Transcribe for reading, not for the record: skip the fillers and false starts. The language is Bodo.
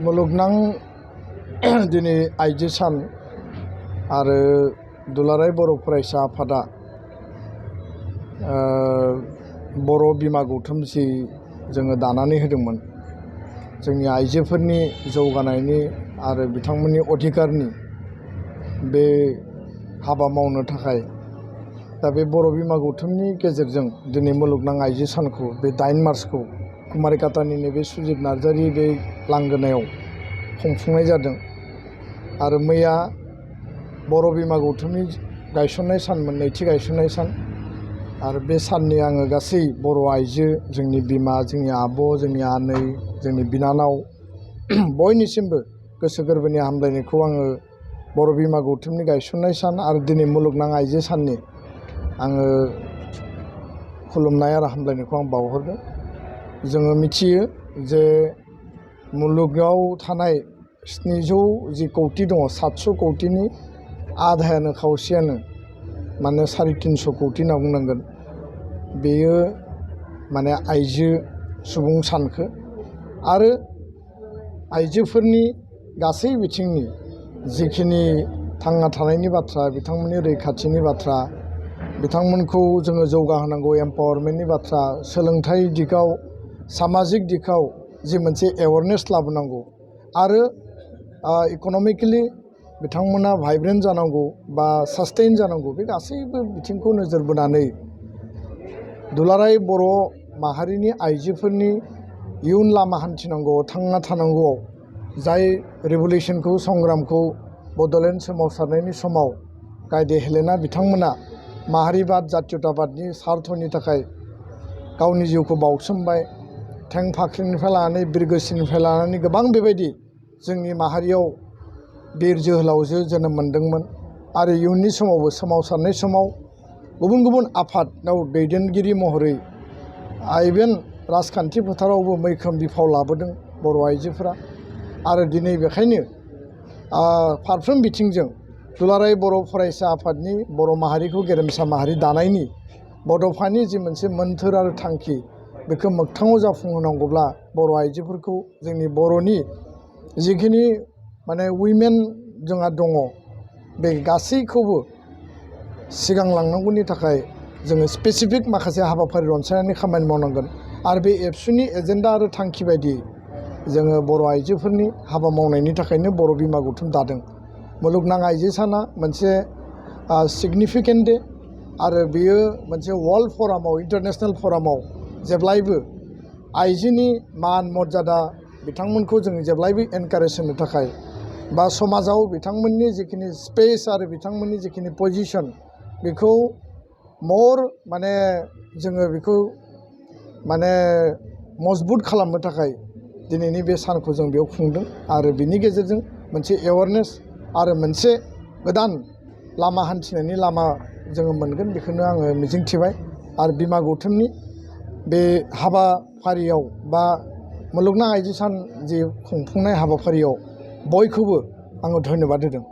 मुलुगनां दिनै आइजो सान आरो दुलाराय बर' फरायसा आफादा बर' बिमा गौथुम जि जोङो दानानै होदोंमोन जोंनि आइजोफोरनि जौगानायनि आरो बिथांमोननि अधिकारनि बे हाबा मावनो थाखाय दा बे बर' बिमा गौथुमनि गेजेरजों दिनै मुलुगनां आइजो सानखौ बे 8 मार्चखौ कुमारिकाटानि नैबे सुजित नार्जारि बे लांगोनायाव खुंफुंनाय जादों आरो मैया बर' बिमा गौथुमनि गायसननाय सानमोन, नैथि गायसननाय सान आरो बे साननि आङो गासै बर' आइजो, जोंनि बिमा, जोंनि आब', जोंनि आनै, जोंनि बिनानाव बयनिसिमबो गोसो गोरबोनि हामलायनायखौ आङो बर' बिमा गौथुमनि गायसननाय सान आरो दिनै मुलुगनां आइजो साननि आङो खुलुमनाय आरो हामलायनायखौ आं बावहरदों। जोङो मिथियो जे मुलुगाव थानाय 700 कौटि दङ, 700 कौटिनि आधायानो खावसेयानो माने 350 कौटि होनना बुंनांगोन, बेयो माने आइजो सुबुं सानखो आरो आइजोफोरनि गासै बिथिंनि जिखिनि थांना थानायनि बाथ्रा, बिथांमोननि रैखाथिनि बाथ्रा, बिथांमोनखौ जोङो जौगाहोनांगौ, एम्पावारमेन्टनि बाथ्रा, सोलोंथाइ दिगाव, सामाजिक दिगाव जि मोनसे एवारनेस लाबोनांगौ आरो इक'नमिकेलि बिथांमोना भाइब्रेन्ट जानांगौ बा सास्टेइन जानांगौ, बे गासैबो बिथिंखौ नोजोर बोनानै दुलाराय बर' माहारिनि आइजोफोरनि इयुन लामा हान्थिनांगौ, थांना थानांगौआव जाय रिभलिउसनखौ, संग्रामखौ बड'लेण्ड सोमावसारनायनि समाव गायदे हेलेना बिथांमोना माहारिबाद, जातीयताबादनि सार्थनि थाखाय गावनि जिउखौ बाउसोमबाय। थें फाख्रिनिफ्राय लानानै बिरगोस्रिनिफ्राय लानानै गोबां बेबायदि जोंनि माहारियाव बिर जोहोलावजो जोनोम मोनदोंमोन आरो इयुननि समावबो सोमावसारनाय समाव गुबुन गुबुन आफादाव दैदेनगिरि महरै इभेन राजखान्थि फोथारावबो मैखोम बिफाव लाबोदों बर' आइजोफोरा आरो दिनै बेखायनो फारफ्रोम बिथिंजों दुलाराय बर' फरायसा आफादनि बर' माहारिखौ गेरेमसा माहारि दानायनि बड'फानि जि मोनसे मोन्थोर आरो थांखि, बेखौ मोगथाङाव जाफुंहोनांगौब्ला बर' आइजोफोरखौ, जोंनि बर'नि जिखिनि माने उइमेन जोंहा दङ, बे गासैखौबो सिगां लांनांगौनि थाखाय जोङो स्पेसिफिक माखासे हाबाफारि रनसायनानै खामानि मावनांगोन आरो बे एबसुनि एजेन्डा आरो थांखि बायदियै जोङो बर' आइजोफोरनि हाबा मावनायनि थाखायनो बर' बिमा गौथुम दादों। मुलुगनां आइजो साना मोनसे सिगनिफिकेन्ट डे आरो बेयो मोनसे वर्ल्ड फरामाव, इन्टारनेसनेल फरामाव जेब्लायबो आइजोनि मान मर्यादा बिथांमोनखौ जों जेब्लायबो एनकारेज होनो थाखाय बा समाजाव बिथांमोननि जिखिनि स्पेस आरो बिथांमोननि जिखिनि पजिसन, बेखौ मर माने जोङो बेखौ माने मजबुत खालामनो थाखाय दिनैनि बे सानखौ जों बेयाव खुंदों आरो बिनि गेजेरजों मोनसे एवारनेस आरो मोनसे गोदान लामा हान्थिनायनि लामा जोङो मोनगोन, बेखौनो आङो मिजिंथिबाय आरो बिमा गौथुमनि बे हाबाफारियाव बा मुलुगनां आइजो सान जि खुंफुंनाय हाबाफारियाव बयखौबो आङो धन्यबाद होदों।